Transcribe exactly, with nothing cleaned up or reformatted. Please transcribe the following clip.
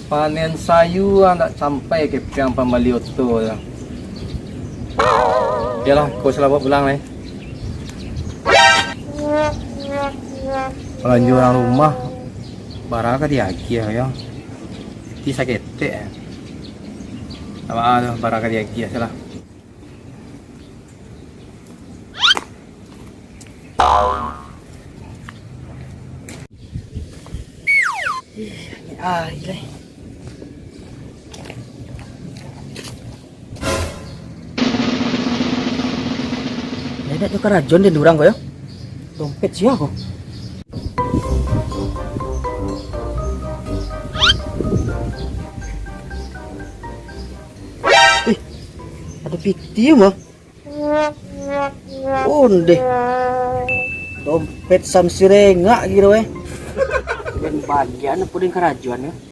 Panen sayua ndak sampai kepeang pambali oto tu. Yolah, ko salawat pulang lai. Balanjo urang rumah, bara ka diagiah yo. Ti saketek. Apo tu, bara ka diagiah se lah. Ih, angin air lai. Ndak ado karajoan den urang ko yo. Dompet sia ko? Ih, ado piti mah. Ondeh. Dompet Samsirengak kiro eh. Den bagian apo den karajoan yo?